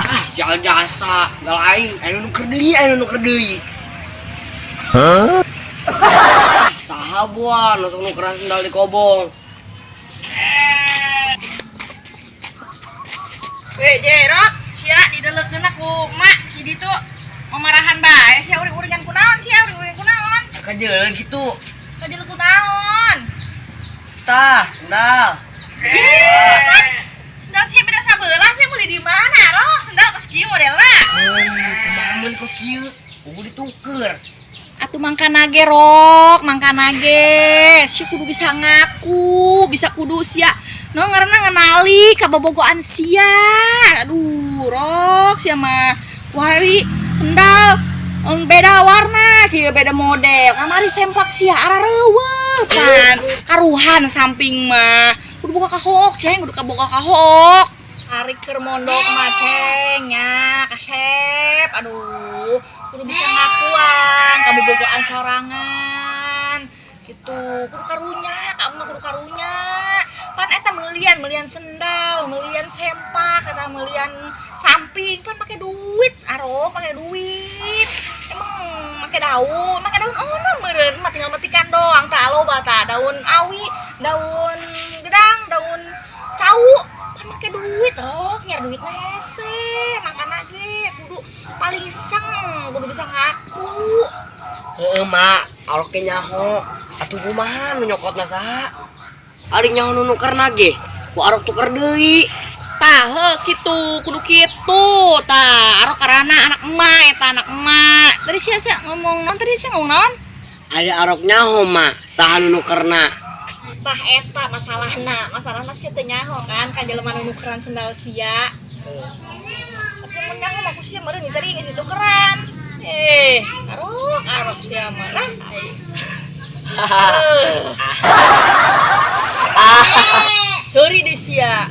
Ah, sial jasa, sendal aing, aya nu nuker deui, aya nu nuker deui. Hah? Saha buah nusuk nukeran sendal di kobong. Weh, Jerok, sia didelekeun ku emak di ditu. Mamarahan bae sia uring-uringan kunaon sia uring-uringan kunaon? Kajeun gitu. Kajeun kunaon? Tah, sendal. Ih, sendal sia beda sabelah sia meuli di mana, Rok? Sendal kos kieu modelna. Heuh, kumaha meuli kos kieu? Kudu dituker. Atuh mangkana ge, Rok, mangkana ge. Sia kudu bisa ngaku, bisa kudu sia. No ngaranna ngenali kabobogoan sia. Aduh, Rok, sia mah wari sendal beda warna, kieu beda model. Kamari sempak sia arareuweuh pan. Karuhan samping mah. Kudu boga kahook, Ceng, kudu kaboga kahook. Ari keur mondok mah, Ceng, nya, kasep. Aduh, kudu bisa ngakuan kabobogoan sorangan gitu, kudu karunya kamu mah, kudu karunya pan eta melian melian sendal, melian sempak, eta melian samping pan pakai duit, aro pakai duit. Emang make daun, make daun ono meureun mah tinggal metikan doang tah, loba tah daun awi, daun gedang, daun cau, pan make duit, Rok. Nyar duit hese, makana ge kudu paling seng, kudu bisa ngaku. Heeh, Mak, arok ge nyaho. Atuh kumaha nu nyokotna saha? Ari nyaho nu nukerna ge, ku arok tuker deui. Tah, heuh kitu, kudu kitu. Tah, arok karana anak emak eta, anak emak. Tadi sia sia ngomong naon? Tadi sia ngomong naon? Ari arok nyaho, Mak, saha nu nukerna? Tah, eta masalahna, masalahna sia teu nyaho kan ka jelema nu nukeran sendal sia. Tapi mun nyaho mah ku sia meureun tadi geus ditukeran. Eh, arok arok sia mah lah. Eh. Sorry deh sia.